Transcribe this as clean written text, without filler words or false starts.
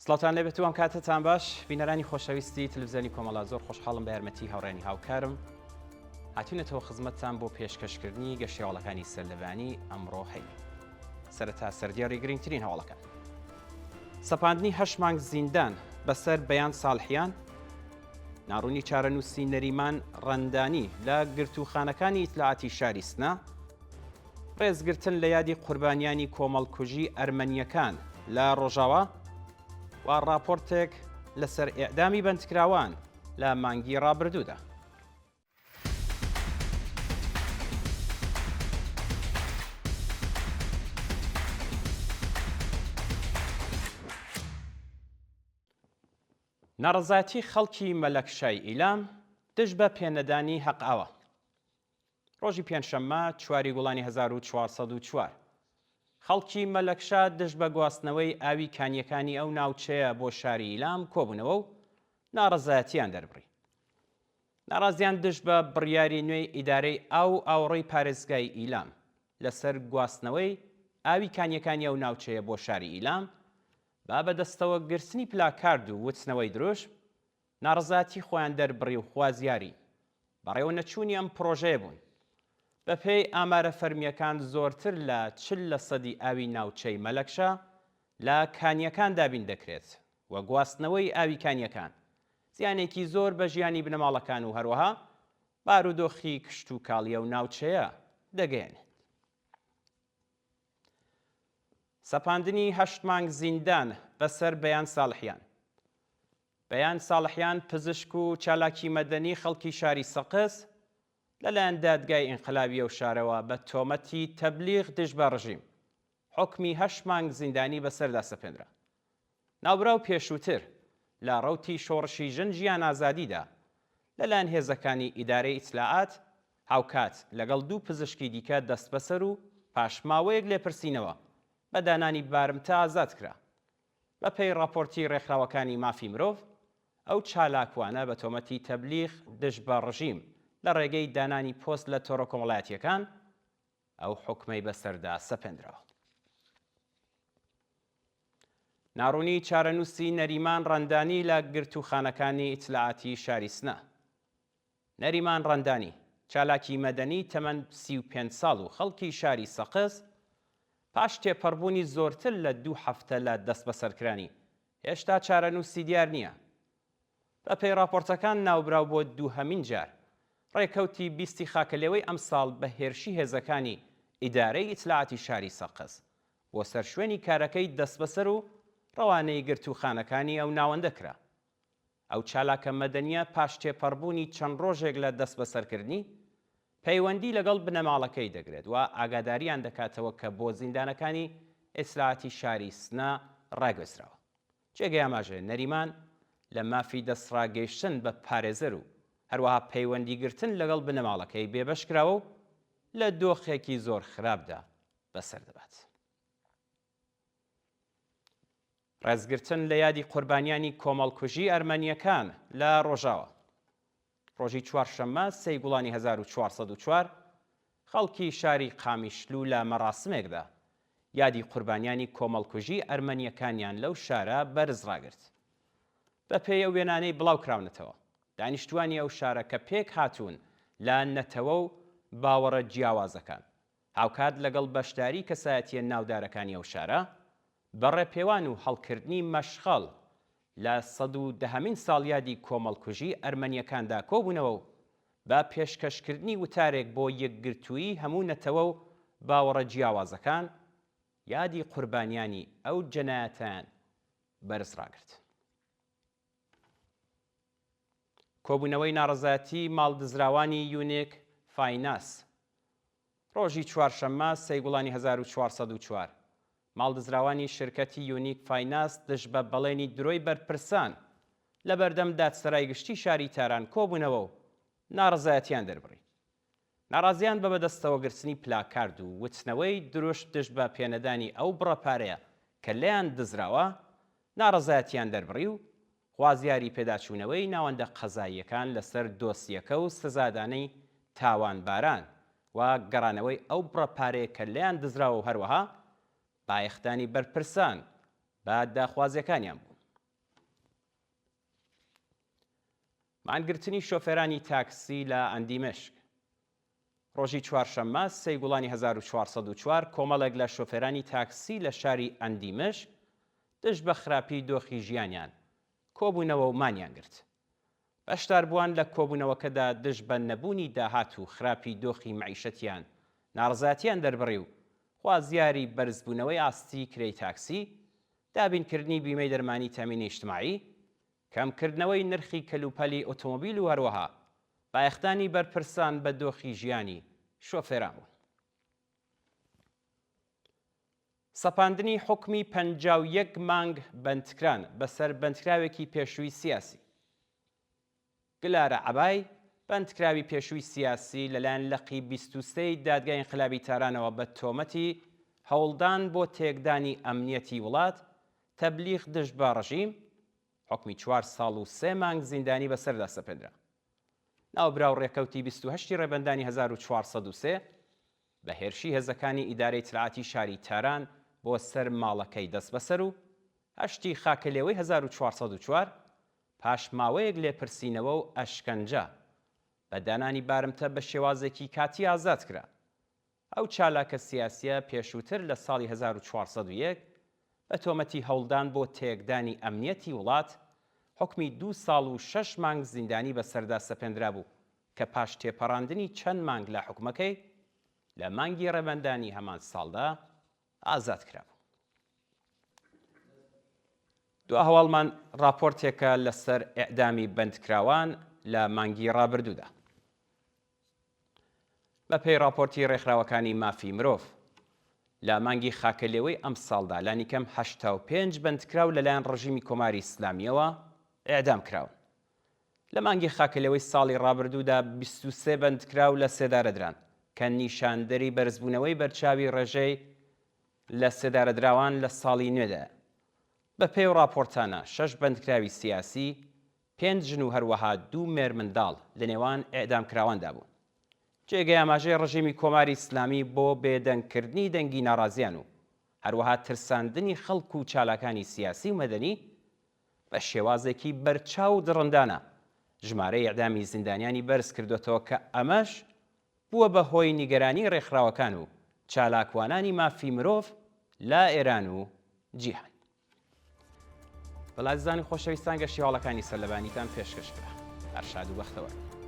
سڵاوتان لێبێت و ئەم کاتەتان باش بینەرانی خۆشەویستی تلویزیۆنی کۆمەڵا زۆر خۆشحاڵم بە یارمەتی هاوڕێنی هاوکارم هاتوینەتەوە خزمەتتان بۆ پێشکەشکردنی گەشتیاوەڵەکانی سەرلەبانی ئەمڕۆ هەینی سەرەتا سەردێڕی گرنگترین هەواڵەکان سەپاندنی هەشت مانگ زیندان بەسەر بەیان ساڵحیان ناڕوونی چارەنووسی نەریمان ڕەندانی لە گرتووخانەکانی ئیتلاعاتی شاری سنە ڕێزگرتن لە یادی قوربانیانی کۆمەڵکوژی ئەرمەنییەکان لە ڕۆژاوا و ڕاپۆرتێک لەسەر ئێعدامی بەندکراوان لە مانگی ڕابردوودا. ناڕەزایەتی خەڵکی مەلەکشای ئیلام دژ بە پێنەدانی هەقئاوە. ڕۆژی پێنجشەممە چواری گوڵانی 1404 خەڵکی مەلەکشا دژ بە گواستنەوەی ئاوی کانییەکانی ئەو ناوچەیە بۆ شاری ئیلام کۆبوونەوە و ناڕەزایەتییان دەربڕی. ناڕازیان دژ بە بڕیاری نوێی ئیدارەی ئاو و ئاوەڕۆی پارێزگای ئیلام لەسەر گواستنەوەی ئاوی کانییەکانی ئەو ناوچەیە بۆ شاری ئیلام بە بەدەستەوە گرتنی پلاکارد و وتنەوەی دروشم ناڕەزایەتی خۆیان دەربڕی و خوازیاری بەڕێوەنەچوونی ئەم پڕۆژەیە بوون. بەپێی ئامارە فەرمییەکان زۆرتر لە 40 لەسەدی ئاوی ناوچەی مەلەکشا لە کانییەکان دابین دەکرێت و گواستنەوەی ئاوی کانییەکان زیانێکی زۆر بە ژیانی بنەماڵەکان و هەروەها بارودۆخی کشتوکاڵی ئەو ناوچەیە دەگەیەنێت. سەپاندنی هەشت مانگ زیندان بەسەر بەیان ساڵحیان. بەیان ساڵحیان پزیشک و چالاکی مەدەنی خەڵکی شاری سەقز لەلایەن دادگای ئینقلابی ئەو شارەوە بە تۆمەتی تەبلیغ دژ بە ڕژیم حوکمی هەشت مانگ زیندانی بەسەردا سەپێنرا. ناوبراو پێشووتر لە ڕەوتی شۆڕشی ژن ژیان ئازادیدا لەلایەن هێزەکانی ئیدارەی ئیتلاعات هاوکات لەگەڵ دوو پزیشکی دیکە دەستبەسەر و پاش ماوەیەک لێپرسینەوە بە دانانی بارمتە ئازاد کرا. بەپێی ڕاپۆرتی ڕێکخراوەکانی مافی مرۆڤ، ئەو چالاکوانە بە تۆمەتی تەبلیغ دژ بە ڕژیم لە ڕێگەی دانانی پۆست لە تۆڕە کۆمەڵایەتییەکان ئەو حوکمەی بەسەردا سەپێندراوە. ناڕوونی چارەنووسی نەریمان ڕەندانی لە گرتووخانەکانی ئیتلاعاتی شاری سنە. نەریمان ڕەندانی، چالاکی مەدەنی تەمەن 35 ساڵ و خەڵکی شاری سەقز، پاش تێپەڕبوونی زۆرتر لە دوو هەفتە لە دەستبەسەرکرانی، هێشتا چارەنووسی دیار نییە. بەپێی ڕاپۆرتەکان ناوبراو بۆ دووهەمین جار ڕێکەوتی بیستی خاکەلێوەی ئەمساڵ بە هێرشی هێزەکانی ئیدارەی ئیتلاعاتی شاری سەقز بۆ سەر شوێنی کارەکەی دەستبەسەر و ڕەوانەی گرتووخانەکانی ئەو ناوەندە کرا. ئەو چالاکە مەدەنییە پاش تێپەڕبوونی چەند ڕۆژێک لە دەستبەسەرکردنی، پەیوەندی لەگەڵ بنەماڵەکەی دەگرێت و ئاگاداریان دەکاتەوە کە بۆ زیندانەکانی ئیتلاعاتی شاری سنە ڕاگوێزراوە. جێگەی ئاماژەیە نەریمان لە مافی دەستڕاگەیشتن بە پارێزەر و هەروەها پەیوەندیگرتن لەگەڵ بنەماڵەکەی بێبەش کراوە و لە دۆخێکی زۆر خراپدا بەسەر دەبات. ڕێزگرتن لە یادی قوربانیانی کۆمەڵکوژی ئەرمەنییەکان لە ڕۆژاوا. ڕۆژی چوارشەممە سێی گوڵانی 1404 خەڵکی شاری قامیشلو لە مەراسمێکدا یادی قوربانیانی کۆمەڵکوژی ئەرمەنییەکانیان لەو شارە بەرز ڕاگرت. بەپێی ئەو وێنانەی بڵاوکراونەتەوە، دانیشتووانی ئەو شارە کە پێکهاتوون لە نەتەوە و باوەڕە جیاوازەکان، هاوکات لەگەڵ بەشداری کەسایەتییە ناودارەکانی ئەو شارە، بە ڕێپێوان و هەڵکردنی مەشخەڵ لە 110 هەمین ساڵیادی کۆمەڵکوژی ئەرمەنییەکاندا کۆبوونەوە و بە پێشکەشکردنی وتارێک بۆ یەکگرتوویی هەموو نەتەوە و باوەڕە جیاوازەکان، یادی قوربانیانی ئەو جەنایەتەیان بەرز ڕاگرت. کۆبوونەوەی ناڕەزایەتی ماڵدزراوانی یونیک فایناس ڕۆژی چوارشەممە سێی گوڵانی 1404 ماڵدزراوانی شرکەتی یونیک فایناس دژ بە بەڵێنی درۆی بەرپرسان لەبەردەم دادسەرای گشتی شاری تاران کۆبوونەوە و ناڕەزایەتیان دەربڕی. ناڕازیان بە بەدەستەوەگرتنی پلاکارد و وتنەوەی دروشم دژ بە پێنەدانی ئەو بڕە پارەیە کە لێیان دزراوە، ناڕەزایەتیان دەربڕی و خوازیاری پێداچوونەوەی ناوەندە قەزاییەکان لەسەر دۆسیەکە و سزادانی تاوانباران و گەڕانەوەی ئەو بڕە پارەیە کە لێیان دزراوە و هەروەها بایەخدانی بەرپرسان بە داخوازیەکانیان بوون. مانگرتنی شۆفێرانی تاکسی لە ئەندیمشک. ڕۆژی چوارشەممە سێی گوڵانی 1404 کۆمەڵێک لە شۆفێرانی تاکسی لە شاری ئەندیمشک دژ بە خراپی دۆخی ژیانیان کۆبوونەوە و مانیان گرت. بەشداربووان لە کۆبوونەوەکەدا دژ بە نەبوونی داهات و خراپی دۆخی مەعیشەتیان ناڕەزایەتیان دەربڕی و خوازیاری بەرزبوونەوەی ئاستی کرێی تاکسی، دابینکردنی بیمەی دەرمانی تەئمینی ئیجتماعی، کەمکردنەوەی نرخی کەلوپەلی ئۆتۆمۆبیل و هەروەها بایەخدانی بەرپرسان بە دۆخی ژیانی شۆفێران بوون. سەپاندنی حوکمی 51 مانگ بەندکران بەسەر بەندکراوێکی پێشووی سیاسی. گلارە عەبای، بەندکراوی پێشووی سیاسی لەلایەن لقی 23 ی دادگای ئینقلابی تارانەوە بە تۆمەتی هەوڵدان بۆ تێکدانی ئەمنیەتی وڵات، تەبلیغ دژ بە ڕژیم، حوکمی چوار ساڵ و سێ مانگ زیندانی بەسەردا سەپێنرا. ناوبراو ڕێکەوتی 28 ی ڕێبەندانی 1403 بە هێرشی هێزەکانی ئیدارەی ئیتلاعاتی شاری تاران بۆ سەر ماڵەکەی دەستبەسەر و هەشتی خاکەلێوەی 1404 پاش ماوەیەک لێپرسینەوە و ئەشکەنجە، بە دانانی بارمتە بە شێوازێکی کاتی ئازاد کرا. ئەو چالاکە سیاسییە پێشووتر لە ساڵی 1401 بە تۆمەتی هەوڵدان بۆ تێکدانی ئەمنیەتی وڵات، حوکمی دوو ساڵ و شەش مانگ زیندانی بەسەردا سەپێندرابوو کە پاش تێپەڕاندنی چەند مانگ لە حوکمەکەی، لە مانگی ڕێبەندانی هەمان ساڵدا ئازاد کرابوو. دوا هەواڵمان ڕاپۆرتێکە لەسەر ئیعدامی بەندکراوان لە مانگی ڕابردوودا. بەپێی ڕاپۆرتی ڕێکخراوەکانی مافی مرۆڤ، لە مانگی خاکەلێوەی ئەمساڵدا لانیکەم 85 بەندکراو لەلایەن ڕژیمی کۆماری ئیسلامییەوە ئێعدام کراون. لە مانگی خاکەلێوەی ساڵی ڕابردوودا 23 بەندکراو لە سێدارە دران، کە نیشاندەری بەرزبوونەوەی بەرچاوی ڕێژەی لە سێدارەدراوان لە ساڵی نوێدایە. بەپێی ئەو ڕاپۆرتانە، شەش بەندکراوی سیاسی، پێنج ژن و هەروەها دوو مێرمنداڵ لە نێوان ئێعدامکراواندا بوون. جێگەی ئاماژەیە ڕژیمی کۆماری ئیسلامی بۆ بێدەنگکردنی دەنگی ناڕازیان و هەروەها ترساندنی خەڵک و چالاکانی سیاسی و مەدەنی بە شێوازێکی بەرچاو و دڕندانە ژمارەی ئێعدامی زیندانیانی بەرز کردۆتەوە کە ئەمەش بووە بە هۆی نیگەرانی ڕێکخراوەکان و چالاکوانانی مافی مرۆڤ لە ئێران و جیهان. بەڵ ئازیزان و خۆشەویستان گەشتی هەواڵەکانی سەرلەبانیتان پێشکەش کرا. هەر شاد و بەختەوەر بن.